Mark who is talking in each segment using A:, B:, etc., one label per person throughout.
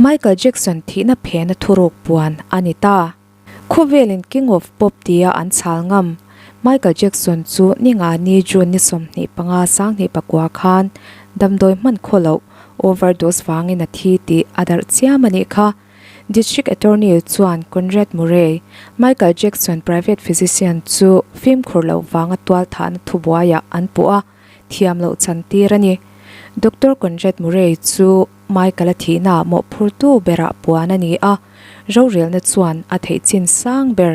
A: Michael Jackson thihna phena thuruk puan a ni ta. Khawvelin King of Pop tia an chhal ngam Michael Jackson chu ninga ni June ni 25 2009 khan damdawi hman khaw loh overdose vangin a thi tih a darh chiam a nih kha. District Attorney chuan Conrad Murray, Michael Jackson private physician chu fimkhur loh vanga tualthahna thubuaiah an puh a, thiam loh chan tir a ni. Doctor Conrad Murray chu Michael-a thihnaah mawhphurtu berah puan a ni a, rorelna chuan a theih chin sang ber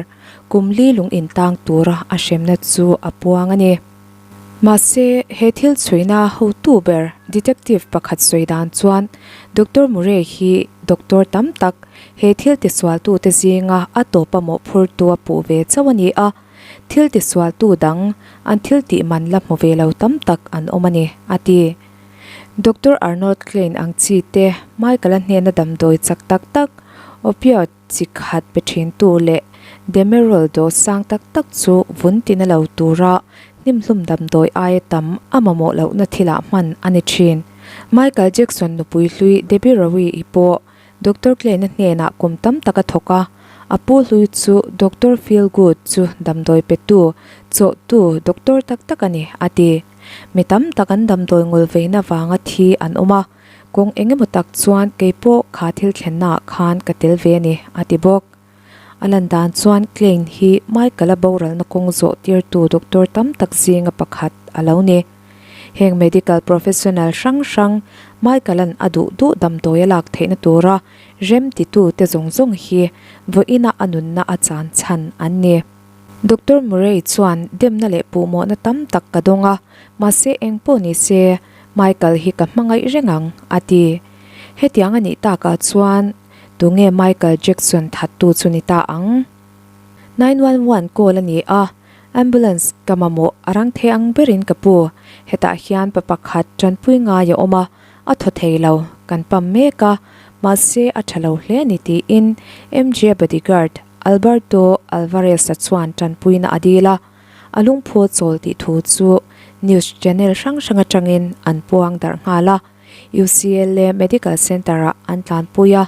A: kum li lung intang tura a hremna chu a puang a ni. Mahse, he thil chhuina hotu ber detective pakhat sawi dan chuan Doctor Murray hi doctor tam tak he thil tisualtute zinga a tawpa mawhphurtu a puh ve chauh a ni a, thil tisualtu dang an thil tih man la hmu ve lo tam tak an awm a ni, a ti. Doctor Arnold Klein ang chi te Michael-a hnena damdawi chak tak tak opioid chi khat pe thintu leh Demerol dawh sang tak tak chu vun tina lo tura hnimhlum damdawi aia tam a mamawh lohna thilah hman a ni thin. Michael Jackson nupui hlui Debbie Rowe-i pawh Doctor Klein-a hnenah kum tam tak a thawk a, a pu hlui chu Doctor Feelgood chu damdawi petu, chawhtu doctor tak tak a ni, a ti. Mi tam tak an damdawi ngul veina vanga thi an awm a, kawng eng emaw tak chuan kei pawh kha thil thlennaah khan ka tel ve a ni, a ti bawk. A lan dan chuan Klein hi Michael-a boralna kawng zawh tirtu doctor tam tak zinga pakhat a lo ni. Heng medical professional hrang hrang Michael-a'n a duh duh damdawi a lak theihna tura rem titute zawng zawng hi vawiina a nunna a chan chhan an ni. Doctor Murray chuan demna leh puhmawhna tam tak ka dawng a, mahse eng pawh ni se, Michael hi ka hmangaih reng ang, a ti. Hetiang a nih takah chuan tunge Michael Jackson thattu chu ni ta ang? 911 call a ni a, ambulance ka mamawh a rang thei ang berin ka pu. Hetah hian pa pakhat tanpui ngai a awm a, a thaw thei lo, kan pam mek a, mahse a tha lo hle a ni tiin MJ bodyguard Alberto Alvarez-a chuan tanpuina a dil a, a lungphu chawl tih thu chu news channel hrang hrang atangin an puang darh nghal a, UCLA Medical Center-ah an tlanpui a,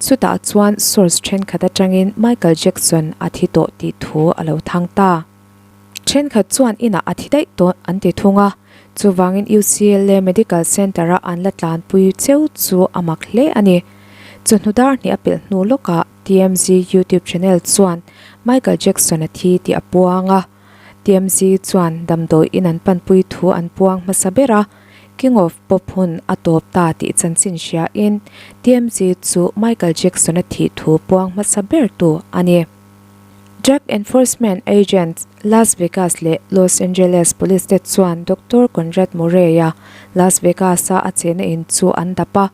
A: chutah chuan source thenkhat atangin Michael Jackson a thi tawh tih thu a lo thang ta. Thenkhat chuan inah a thi daih tawh an ti thung a, chuvangin UCLA Medical Center-a an la tlanpui cheu chu a mak hle a ni. Chawhnu dar hnih a pelh hnu lawkah TMZ YouTube channel chuan Michael Jackson a thi tih a puang a, TMZ chuan damdawi in an panpui thu an puang hmasa ber a, King of Pop hun a tawp ta tih chanchin hriain TMZ chu Michael Jackson a thih thu puang hmasa ber tu a ni. Drug Enforcement Agents Las Vegas leh Los Angeles Police te chuan Doctor Conrad Murray-a Las Vegas-a a chehna in chu an dap a,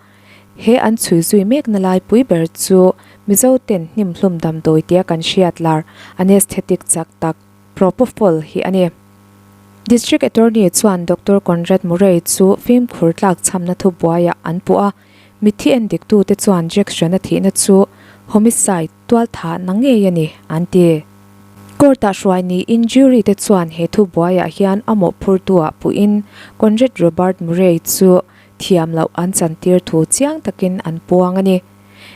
A: He an chhui zui mekna lai pui ber chu Mizo ten hnimhlum damdawi tia kan hriat lar anesthetic chak tak Propofol hi a ni. District Attorney chuan Doctor Conrad Murray chu fimkhur tlak chhamna thubuaiah an puh a, mitthi endiktute chuan Jackson-a thihna chu homicide, tualthahna ngei a ni, an ti. Court-ah hruai niin jury te chuan he thubuaiah hian a mawhphurtu-ah puhin Conrad Robert Murray chu thiam loh an chantir thu chiang takin an puang a ni.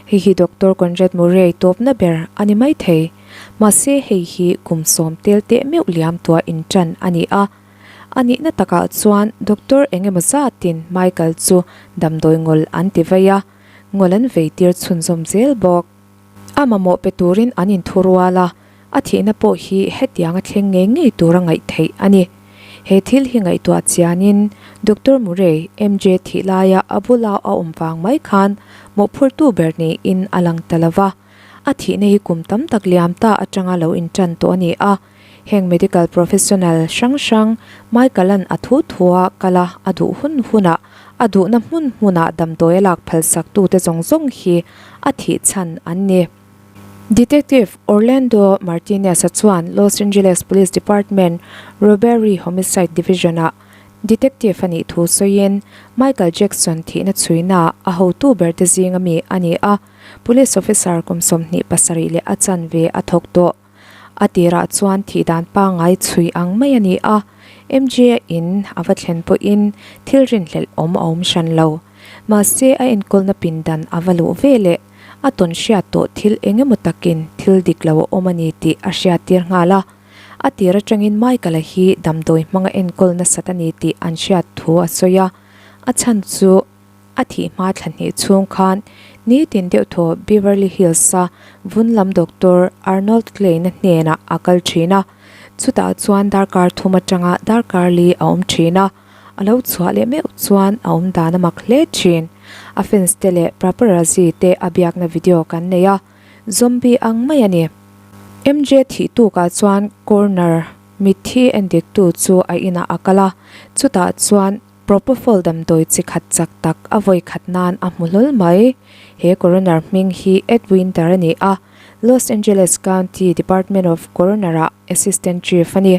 A: Hei hi Doctor Conrad Murray tawpna ber a ni mai thei. Mahse hei hi kum sawm tel teh meuh liam tua intan a ni a. A nihna takah chuan Doctor eng emaw zatin Michael chu damdawi ngawl an ti vei a, ngawl an vei tir chhunzawm zel bawk. A mamawh pe turin an inthurual a, a thihna pawh hi hetiang a thleng ngei ngei tura ngaih theih a ni. He thil hi ngaihtuah chianin Doctor Murray, MJ thih laia a bula a awm vang mai khan mawhphurtu ber niin a lang ta lo va, a thihna hi kum tam tak liam ta atanga lo intan tawh a ni a. Heng medical professional hrang hrang Michael-a'n a thu thua kal a, a duh hun hunah, a duhna hmun hmunah damdawi a lak phalsaktute zawng zawng hi a thih chhan an ni. Detective Orlando Martinez-a chuan Los Angeles Police Department Robbery Homicide Division-ah detective a nih thu sawiin Michael Jackson thihna chhuinaah a hotu berte zinga mi a ni a, police officer kum 27 leh a chanve a thawk tawh. A tirah chuan thih dan pangngai chhui ang mai a ni a, MJ-a in a va thlen pawhin thil rinhlelh awm a awm hran lo. Mahse a enkawlna pindan a va luh ve leh a tawn hriat tawh thil eng emaw takin thil dik lo a awm a ni tih a hriattir nghal a. A tir atangin Michael-a hi damdawi hmanga enkawl nasat a ni tih an hriat thu a sawi a, a chhan chu a thih hma thla hnih chhung khan nitin deuh thaw Beverly Hills-a vun lam doctor Arnold Klein-a hnenah a kal thin a, chutah chuan darkar thum atanga darkar li a awm thin a. A lo chhuah leh meuh chuan a awm dan a mak hle thin. A fans te leh paparazzi te a biakna video kan nei a, zombie ang mai a ni. MJ thih tukah chuan coroner mitthi endiktu chu a inah a kal a, chutah chuan propofol damdawi chi khat chak tak a vawi khat nan a hmu hlawl mai. He coroner hming hi Ed Winter a ni a, Los Angeles County Department of Coroner-ah assistant chief a ni.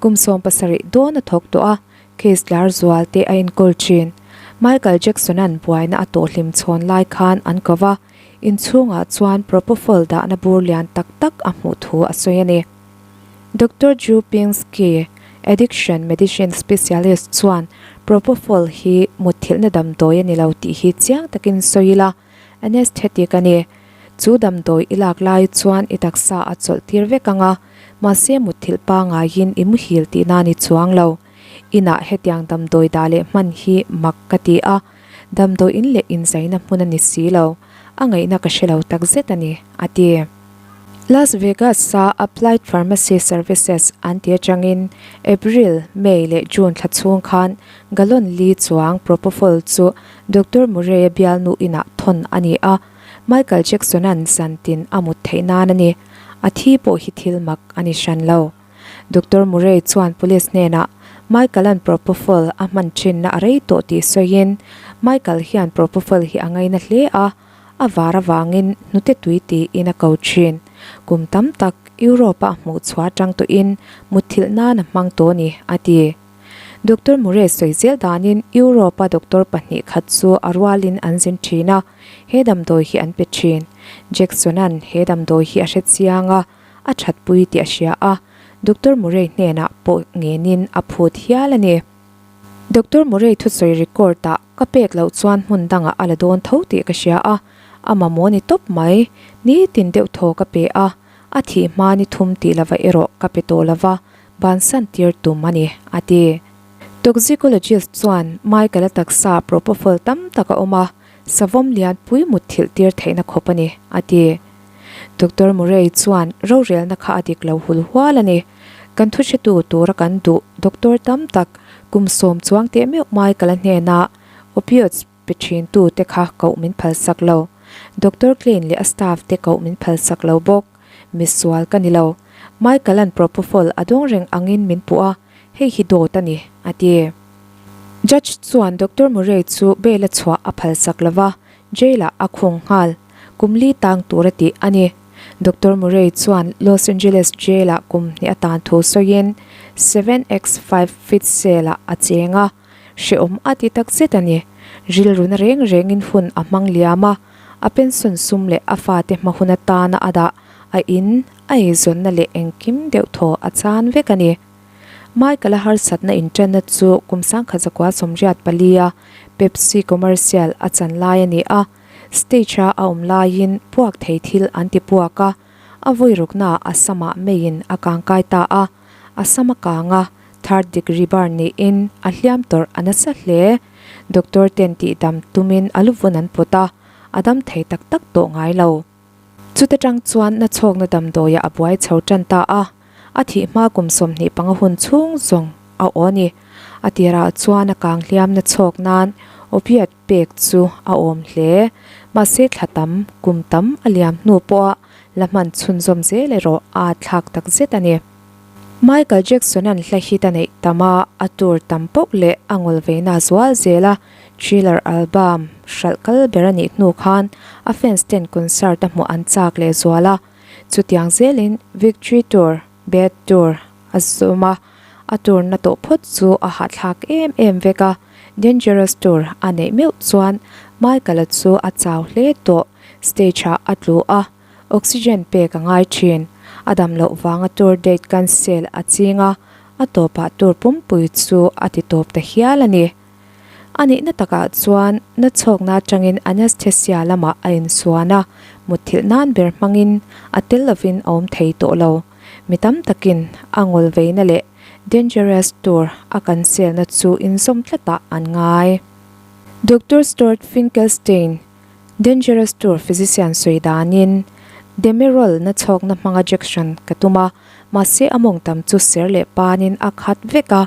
A: Kum 70 dawn a thawk tawh a, case lar zual te a enkawl thin. Michael Jackson-a'n buaina a tawh hlim chhawn lai khan an ko va, inchhungah chuan propofol dahna bur lian tak tak a hmuh thu a sawi a ni. Doctor Drew Pinsky, addiction medicine specialist chuan propofol hi mutthilhna damdawi a ni lo tih hi chiang takin sawi ila, Anesthetic a ni. Chu damdawi i lak lai chuan i taksa a chawlh tir vek ang a, mahse mutthilh pangaiin i muhil tihna ni chuang lo. Inah hetiang damdawi dah leh hman hi mak ka ti a, damdawi in leh inzaina hmun a ni si lo. A ngaihna ka hre lo takzet a ni, a ti. Las Vegas-a Applied Pharmacy Services an ti atangin April, May leh June thla chhung khan gallon li chuang propofol chu Doctor Murray-a bialnu inah thawn a ni a, Michael Jackson-a'n zantin a mut theih nan a ni. A thi pawh hi thil mak a ni hran lo. Doctor Murray chuan police hnenah Michael-a'n propofol a hman thinna a rei tawh tih sawiin, Michael hian propofol hi a ngaina hle a, a var avangin hnute tui tiin a ko thin. Kum tam tak Europe-a a hmuh chhuah atang tawhin mutthilh nan a hmang tawh a ni, a ti. Doctor Murray sawi zel danin Europe-a doctor pahnih khat chu a rualin an zin thin a, he damdawi hi an pe thin. Jackson-a'n he damdawi hi a hre chiang a, a thatpui tih a hria a, Doctor Murray hnenah pawh ngenin a phut hial a ni. Doctor Murray thusawi record-ah ka pek loh chuan hmun dangah a la dawn tho tih ka hria a, a mamawh ni tawp mai, nitin deuh thaw ka pe a, a thih hma ni thum tih lova erawh ka pe tawh lova, bansan tir tum a ni, a ti. Toxicologist chuan Michael-a taksa propofol tam tak a awm a, savawm lian pui mut thilh tir theihna khawp a ni, a ti. Doctor Murray chuan rorelna kha a dik lo hul hual a ni. Kan thuhretu tura kan duh doctor tam tak kum sawm chuang teh meuh Michael-a hnena opioids pe thintu te kha koh min phalsak lo. Doctor Klein leh a staff te koh min phalsak lo bawk. Misual ka ni lo. Michael-a'n propofol a dawng reng angin min puh a, hei hi dawt a ni, a ti. Judge chuan Doctor Murray chu bail a chhuah a phalsak lo va, jail-ah a khung nghal. Kum li tang tur a tih a ni. Doctor Murray chuan Los Angeles jail-ah kum hnih a tan thu sawiin 7x5 feet cell-ah a cheng a. Hrehawm a ti tak zet a ni. Rilruna reng rengin hun a hmang liam a, a pension sum leh a fate hma hun atana a dah, a in, a eizawnna leh engkim deuh thaw a chan vek a ni. Michael-a harsatna inṭanna chu kum sangkhat zakua 84 a Pepsi commercial a chan lai a ni a, stage-a a awm laiin puak thei thil an ti puak a, a vawi ruknaah a samah meiin a kangkai ta a, a sam a kang a, Third degree burn niin a hliam tawrh a nasa hle. Doctor ten tihdam tumin a luvun an pawt a, a dam thei tak tak tawh ngai lo. Chuta tang chuan nachhawkna damdawiah a buai chho tan ta a, a thih hma kum 25 hun chhung zawng a aw a ni. A tirah chuan a kang hliam nachhawk nan opiate pek chu a awm hle. Mahse thla tam, kum tam a liam hnu pawha la hman chhunzawm zel erawh a thlak takzet a ni. Michael Jackson-a'n hla hit a neih tam a, a tour tam poh leh a ngawl veina a zual zel a, Thriller album hralh kal ber a nih hnu khan a fans ten concert a hmuh an chak leh zual a, chutiang zelin Victory Tour, Bad Tour a zawm a, a tour na tawh phawt chu a hahthlak em em vek a, Dangerous Tour a neih meuh chuan Michael-a chu a chau hle tawh, stage-ah a tlu a. Oxygen pek a ngai thin. A dam loh vanga tour date cancel a ching a, a tawpah tour pumpui chu a ti tawp ta hial a ni. A nihna takah chuan na chhawkna atangin anaesthesia lamah a insuan a, mutthilh nan ber hmangin a tel lovin a awm thei tawh lo. Mi tam takin a ngawl veina leh dangerous tur a kan selna chu inzawm tlatah an ngai. Doctor Stuart Finkelstein, Dangerous tur physician sawi danin Demerol na chhawkna hmanga jection ka tum a, mahse a mawng tam chu ser leh panin a khat vek a,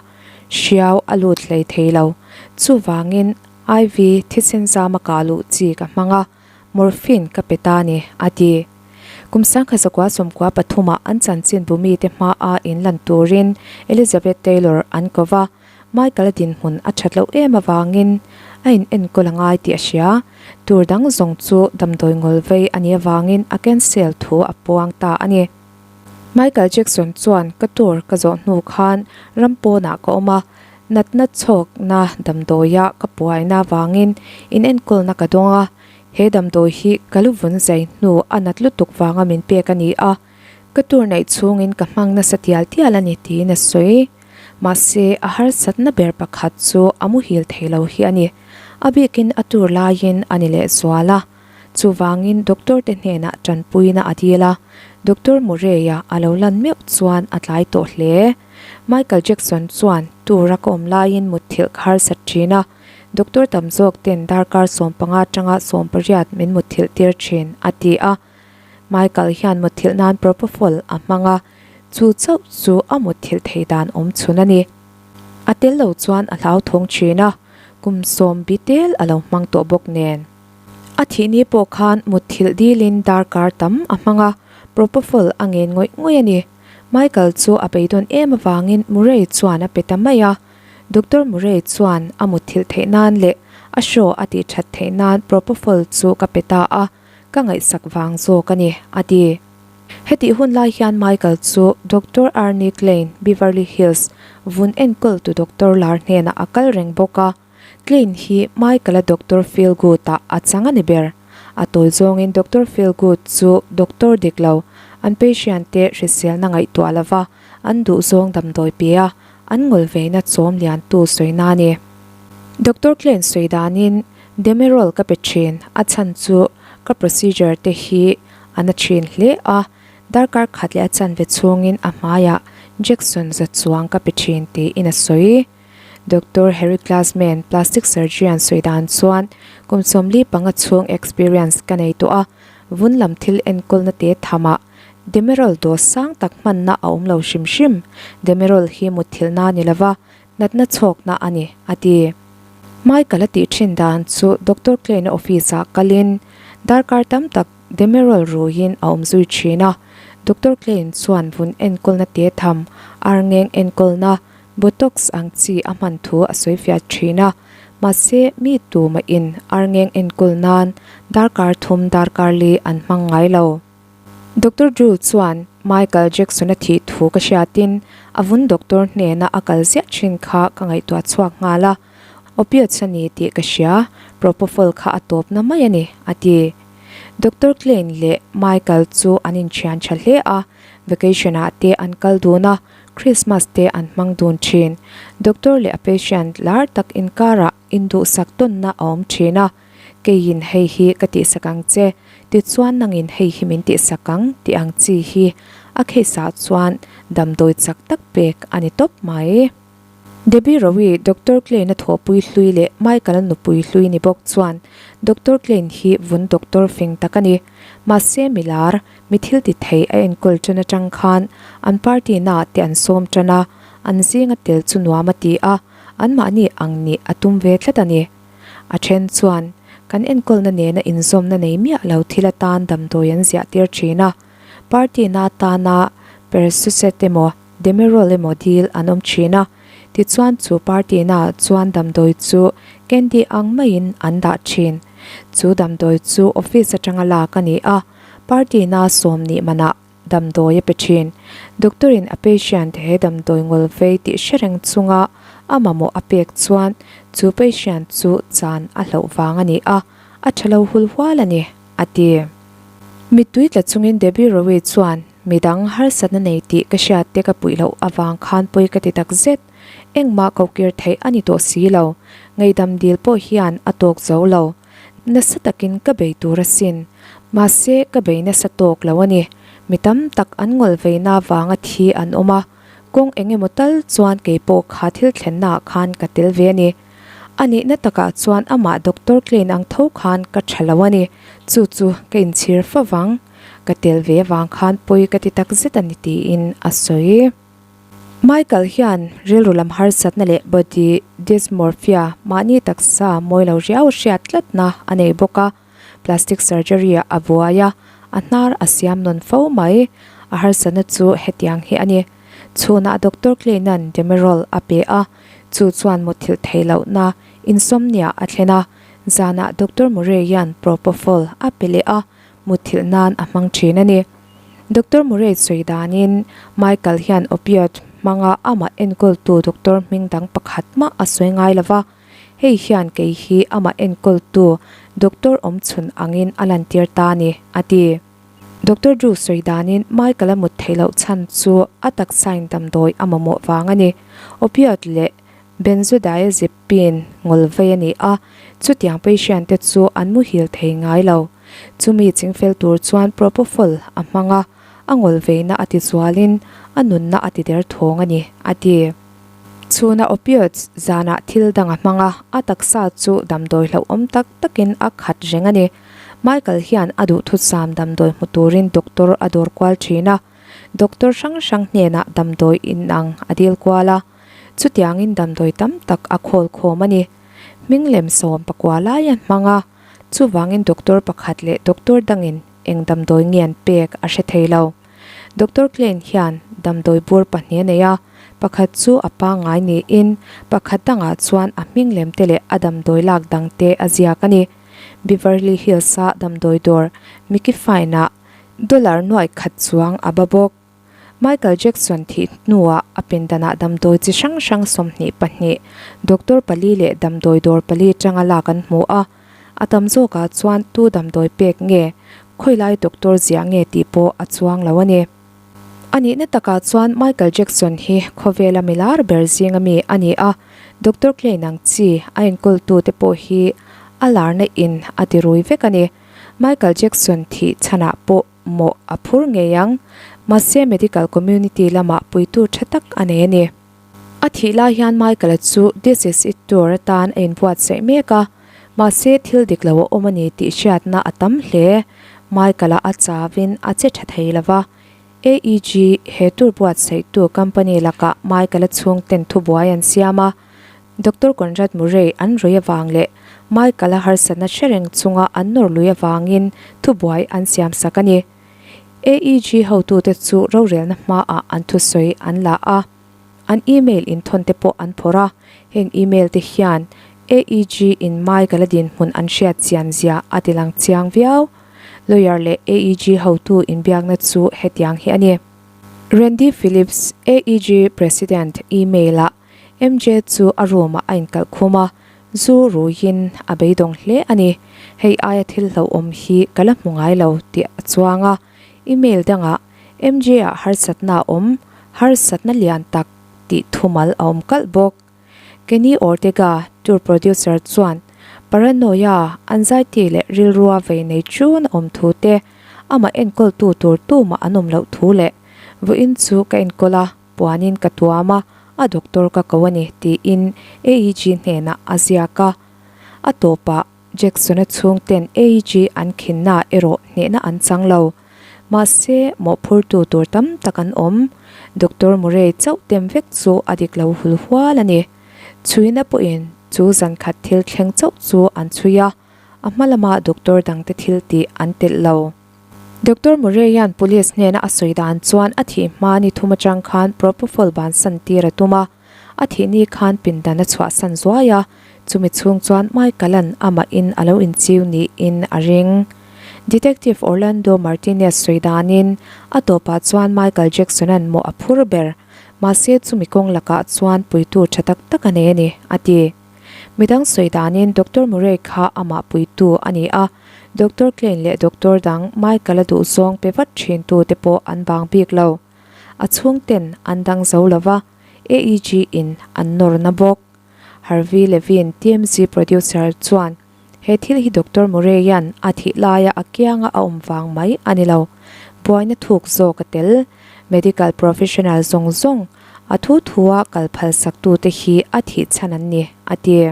A: hriau a lut hlei thei lo. Chuvangin IV thisen zama kah luh chi ka hmang a, morphine ka pe ta ni, a ti. Kum sangkhat zakua sawmkua pathumah an chanchin bumite hmaa inlan turin Elizabeth Taylor an ko va. Michael-a dinhmun a that loh em avangin a in enkawl a ngai tih a hria. Tur dang zawng chu damdawi ngawl vei a nih avangin a cancel thu a puang ta a ni. Michael Jackson chuan ka tur ka zawh hnu khan ram pawnah ka awm a, natna chhawkna damdawia ka puaina avangin in enkawlna ka dawng a, he damdawi hi ka lu vun zai hnu a nat lutuk vanga min pek a ni a, ka tur neih chhungin ka hmang nasa tial tial a ni tiin a sawi. Mahse, a harsatna ber pakhat chu a muhil thei lo hi a ni. A bikin a tur laiin a ni lehzual a. Chuvangin doctor te hnenah tanpuina a dil a, Doctor Murray-a a lo lan meuh chuan a tlai tawh hle. Michael Jackson chuan tur a ka awm laiin mutthilh ka harsat thin a, doctor tam zawk ten darkar 15 atanga 18 min mutthilh tir thin, a ti a. Michael hian mutthilh nan propofol a hmang a. Chu chauh chu a mutthilh thei dan awm chhun a ni. A tel lo chuan a hlauthawng thin a, kum sawm bi tel a lo hmang tawh bawk nen. A thih ni pawh khan mutthilh dilin darkar tam a hmang a, propofol a ngen ngawih ngawih a ni. Michael chu a beidawn em avangin Murray chuan a pe ta mai a. Doctor Murray chuan a mutthilh theih nan leh a show a tih that theih nan propofol chu ka pe ta a, ka ngaihsak vang zawk a ni, a ti. Hetih hun lai hian Michael chu Doctor Arnie Klein, Beverly Hills, vun enkawltu doctor lar hnenah a kal reng bawk a. Klein hi Michael-a Doctor Feelgood-ah a chang a ni ber. A tawi zawngin Doctor Feelgood chu doctor dik lo, an patient te hriselna ngaihtuah lova an duhzawng damdawi pe a, an ngawl veina chawm liantu sawina a ni. Doctor Klein sawi danin, Demerol ka pe thin, a chhan chu ka procedure te hi A na thin hle a, darkar khat leh a chanve chhungin a hmaiah Jackson za chuang ka pe thin tiin a sawi. Doctor Harry Glassman, plastic surgeon sawi dan chuan kum 45 chhung experience ka nei tawh a, vun lam thil enkawlna te thamah Demerol dose sang tak hmanna a awm lo hrim hrim. Demerol hi mutthilhna ni lova, natna chhawkna a ni, a ti. Michael a tih thin dan chu Doctor Klein-a office-ah kalin darkar tam tak Demerol ruiin a awm zui thin a. Doctor Klein chuan vun enkawlna te tham, arngeng enkawlna, Botox ang chi a hman thu a sawi fiah thin a. Mahse, mi tumahin arngeng enkawl nan darkar thum darkar li an hmang ngai lo. Doctor Drew chuan Michael Jackson-a thih thu ka hriatin a vun doctor hnena a kal ziah thin kha ka ngaihtuah chhuak nghal a, Opioids a ni tih ka hria, Propofol kha a tawpna mai a ni, a ti. Doctor Klein leh Michael chu an inthian tha hle a, vacation-ah te an kal dun a, Christmas te an hmang dun thin. Doctor leh a patient lar tak inkarah induhsak tawnna a awm thin a. Keiin hei hi ka tihsak ang che, tichuan nangin hei hi min tihsak ang tih ang chi hi a case ah chuan damdawi chak tak pek a ni tawp mai. Debbie Rowe, Doctor Klein-a thawhpui hlui leh Michael-a nupui hlui ni bawk chuan Doctor Klein hi vun doctor fing tak a ni. Mahse milar, mi thil ti thei a enkawl tan atang khan an party naah te an sawm tan a, an zinga tel chu nuam a ti a, anmahni ang nih a tum ve tlat a ni. A then chuan, Kan enkawlna nena inzawmna nei miah lo thil atan damdawi an ziah tir thin a. Party na atana Persucet emaw Demerol emaw dil an awm thin a. Tichuan chu party naah chuan damdawi chu candy ang maiin an dah thin. Chu damdawi chu office atanga lak a ni a, party na 20 manah damdawi a pe thin. Doctor in a patient he damdawi ngawl vei tih hre reng chunga a mamawh a pek chuan chu patient chu chan a hlauh vang a ni a, a tha lo hul hual a ni, a ti. Mittui tla chungin Debbie Rowe chuan. Midang harsatna nei tih ka hriat te ka puih loh avang khan pawi ka ti tak zet. Engmah kohkir theih a ni tawh si lo. Ngaihdam dil pawh hian a tawk zo lo. Nasa takin ka bei tur asin. Mahse ka bei nasa tawk lo a ni. Mi tam tak an ngawl veina vanga thi an awm a, kawng eng emaw tal chuan kei pawh kha thil thlennaah khan ka tel ve a ni. A nihna takah chuan amah Doctor Klein ang tho khan ka tha lo a ni. Chu chu ka inchhir fo vang. Ka tel ve avang khan pawi ka ti tak zet a ni tiin a sawi. Michael hian rilru lam harsatna leh body dysmorphia mahni taksa mawi lo riau hriat tlatna a nei bawk a, plastic surgery ah a buai a, a hnar a siam nawn fo mai. A harsatna chu hetiang hi a ni. Chhunah Doctor Klein-a'n Demerol a pe a, chu chuan mutthilh theih lohna insomnia a thlen a, zanah Doctor Murray-a'n Propofol a pe leh a, mutthilh nan a hmang thin a ni. Doctor Murray sawi danin Michael hian opioid hmanga amah enkawltu doctor hming dang pakhat mah a sawi ngai lo va, hei hian kei hi amah enkawltu doctor awmchhun angin a lantir ta a ni, a ti. Doctor Drew sawi danin Michael a mut theih loh chhan chu a taksain damdawi a mamawh vang a ni. Opioid leh Benzodiazepine ngawl vei a ni a, chutiang patient te chu an muhil thei ngai lo. Chumi chingfel tur chuan Propofol a hmang a, a ngawl veina a ti zualin a nunna a ti der thawng a ni, a ti. Chhuna opioids zanah thil dang a hmang a, a taksa chu damdawi hlauhawm tak takin a khat reng a ni. Michael hian a duhthusam damdawi hmu turin doctor a dawr kual thin a, doctor hrang hrang hnenah damdawi inang a dil kual a. Chutiangin damdawi tam tak a khawl khawm a ni. Hming lem 19 lai a hmang a, chuvangin doctor pakhat leh doctor dangin eng damdawi nge an pek a hre thei lo. Doctor Klein hian damdawi bur pahnih a nei a, pakhat chu a pangngai niin pakhat dangah chuan a hming lem te leh a damdawi lak dang te a ziak a ni. Beverly Hills-a damdawi dawr Mickey Fine-ah dollar nuaih khat chuang a ba bawk. Michael Jackson thih hnuah a pindanah damdawi chi hrang hrang 22, doctor pali leh damdawi dawr pali atanga lak an hmu a. A tam zawkah chuan tu damdawi pek nge, khawilai doctor ziah nge tih pawh a chuang lo a ni. A nihna takah chuan Michael Jackson hi khawvela milar ber zinga mi a ni a, Doctor Klein ang chi a enkawltute pawh hi a larna in a ti rui vek a ni. Michael Jackson thih chhanah pawh mawh a phur ngei ang. Mahse medical community lamah puitu tha tak a nei a ni. A thih lai hian Michael-a chu This is it tour atan a inbuatsaih mek a, mahse thil dik lo a awm a ni tih hriatna a tam hle. Michael-a a chauin a che tha thei lo va. AEG, he tour buatsaihtu company lakah Michael-a chhungten thubuai an siam a. Doctor Conrad Murray an ruih avang leh Michael-a harsatna hre reng chunga an nawr lui avangin thubuai an siam sak a ni. AEG hotute chu rorelna hmaah an thusawi an la a, an email inthawn te pawh an phawrh a, heng email te hian AEG in Michael-a dinhmun an hriat chian zia a tilang chiang viau. Lawyer leh AEG hotu inbiakna chu hetiang hi a ni. Randy Phillips, AEG President, email-ah MJ chu a room ah a inkalh khum a, zu ruiin a beidawng hle a ni. Hei aia thil hlauhawm hi ka la hmu ngai lo tih a chuang a. Email dangah MJ ah harsatna a awm, harsatna lian tak tih thumal a awm kalh bawk. Kenny Ortega, tour producer chuan paranoia, anxiety leh rilrua vei nei chun a awm thu te, amah enkawltu tur tumah an awm loh thu leh vawiin chu ka enkawl a, Puanin ka tuam a, a doctor ka ko a ni, tiin AEG hnenah a ziak a. A tawpah Jackson-a chhungten AEG an khinnaah erawh hnehna an chang lo. Mahse, mawhphurtu tur tam tak an awm. Doctor Murray chauh tem vek chu a dik lo hul hual a ni. Chhuina pawhin chu zankhat thil thleng chauh chu an chhui a, a hma lama doctor dangte thil tih an telh lo. Doctor Murray-a'n police hnena a sawi dan chuan a thih hma ni thum atang khan propofol bansan tir a tum a, a thih ni khan pindan a chhuahsan zuai a, chumi chhung chuan Michael-a'n amahin a lo inchiu niin a ring. Detective Orlando Martinez sawi danin a tawpah chuan Michael Jackson-a'n mawh a phur ber, mahse chumi kawng lakah chuan puitu tha tak tak a nei a ni, a ti. Midang sawi danin Doctor Murray kha amah puitu a ni a, Doctor Klein leh doctor dang Michael-a duhzawng pe vat thintu te pawh an bang bik lo. A chhungten an dang zo lo va, AEG in an nawr na bawk. Harvey Levin, TMZ producer chuan, He thil hi Doctor Murray-a'n a thih laia a kianga a awm vang mai a ni lo. Buaina thuk zawk a tel. Medical professional zawng zawng a thu thua kal phal saktute hi a thih chhan an ni, a ti.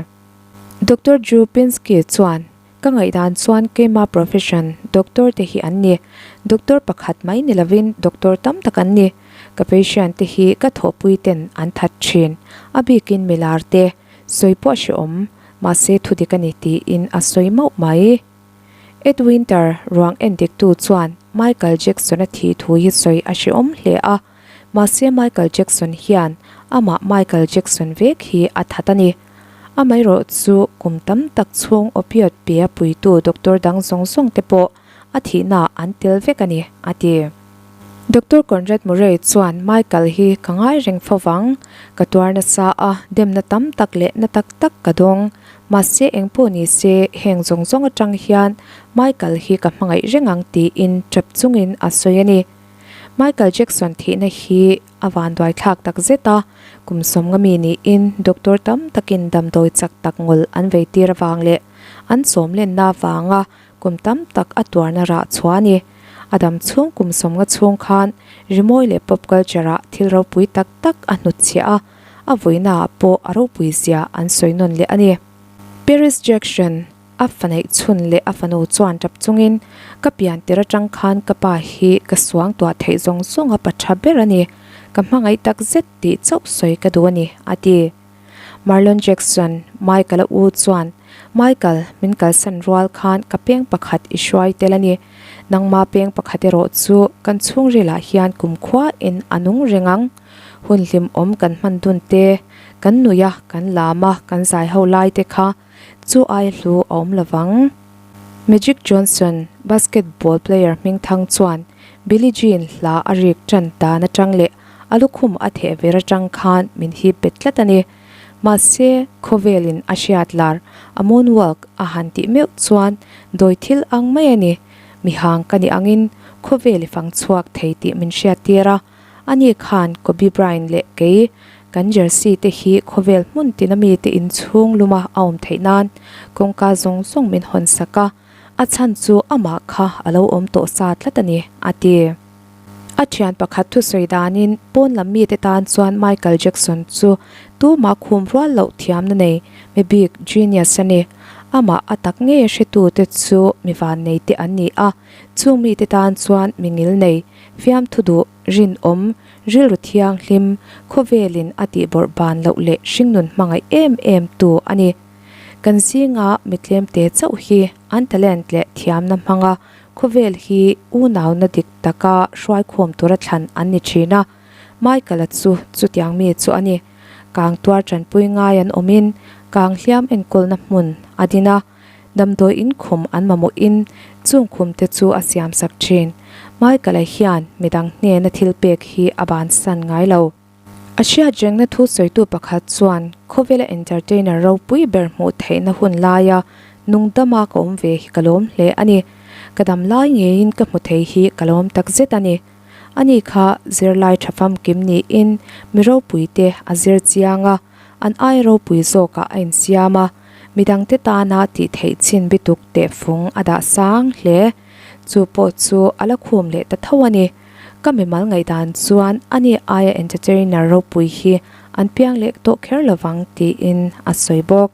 A: Doctor Drew Pinsky chuan, Ka ngaihdan chuan keima profession doctor te hi an ni. Doctor pakhat mai ni lovin doctor tam tak an ni. Ka patient te hi ka thawhpui ten an that thin. A bikin milar te sawi pawh a hrehawm, mahse thudik a ni tiin a sawi mauh mai. Ed Winter ruang endiktu chuan Michael Jackson-a thih thu hi sawi a hrehawm hle a, mahse Michael Jackson hian amah Michael Jackson vek hi a that a ni. Amaherawh chu kum tam tak chhung opioid pe a puitu doctor dang zawng zawng te pawh a thihna an tel vek a ni, a ti. Doctor Conrad Murray chuan Michael hi ka ngai reng fo vang, ka tuar nasa a, demna tam tak leh na tak tak ka dawng. Mahse eng pawh ni se, heng zawng zawng atang hian Michael hi ka hmangaih reng ang tiin tap chungin a sawi a ni. Michael Jackson thihna hi a vanduai thlak tak zet a, kum 50 mi niin doctor tam takin damdawi chak tak ngawl an vei tir avang leh an sawm lenna avanga kum tam tak a tuarna rah chhuah a ni. A dam chhung kum 50 chhung khan rimawi leh pop culture-ah thil ropui tak tak a hnutchhiah a, a vawiinaah pawh a ropui zia an sawi nawn leh a ni. Paris Jackson, a fa neih chhun leh a fanu chuan tap chungin, Ka pian tir atang khan ka pa hi ka suang tuah theih zawng zawng a pa tha ber a ni. Ka hmangaih tak zet tih chauh sawi ka duh a ni, a ti. Marlon Jackson, Michael-a u chuan, Michael, min kalsan rual khan ka peng pakhat i hruai tel a ni. Nangma peng pakhat erawh chu kan chhungrilah hian kumkhua in a nung reng ang. Hun hlimawm kan hman dun te, kan nuih a, kan lam a, kan zai ho lai te kha chu ai hlu a awm lo vang. Magic Johnson, basketball player hmingthang chuan Billie Jean hla a rik tan dan atang leh a lukhum a theh ver atang khan min hip bet tlat a ni. Mahse, khawvelin a hriat lar a moonwalk a han tih meuh chuan dawi thil ang mai a ni. Mihang ka nih angin khawvel i fang chhuak thei tih min hriattir a. Ani khan Kobe Bryant leh kei kan jersey te hi khawvel hmun tina mite inchhung luma a awm theih nan kawngka zawng zawng min hawn sak a, a chhan chu amah kha a lo awm tawh sa tlat a ni, a ti. A thian pakhat thusawi danin pawn lam mite tan chuan Michael Jackson chu tumah khum rual loh thiamna nei mi bik genius a ni. Amah a tak ngei hretute chu mi vannei te an ni a, chung mite tan chuan mi ngil nei Fiamthu duh, rinawm, rilru thianghlim, khawvelin a tihbawrh ban loh leh hringnun hmangaih em em tu a ni. Kan zinga mi tlemte chauh hi an talent leh thiamna hmanga khawvel hi unauna dik taka hruaikhawm tura thlan an ni thin a, Michael-a chu chutiang mi chu a ni. Kang tuar tanpui ngai an awmin kang hliam enkawlna hmun a din a. Damdawi in khum an mamawh in chung khum te chu a siam sak thin. Michael-a hian midang hnena thil pek hi a bansan ngai lo. A hriat rengna thu sawitu pakhat chuan khawvela entertainer ropui ber hmuh theihna hun laia nungdama ka awm ve hi ka lawm hle a ni. Ka dam lai ngeiin ka hmu thei hi ka lawm takzet a ni. Ani kha zirlai tha famkim niin mi ropuite a zir chiang a, an ai ropui zawkah a insiam a. Midangte tana tih theih chin bituk tehfung a dah sang hle. Chu pawh chu a la khum leh ta tho a ni. Ka mimal ngaihdan chuan ani aia entertainer ropui hi an piang leh tawh kher lovang tiin a sawi bawk.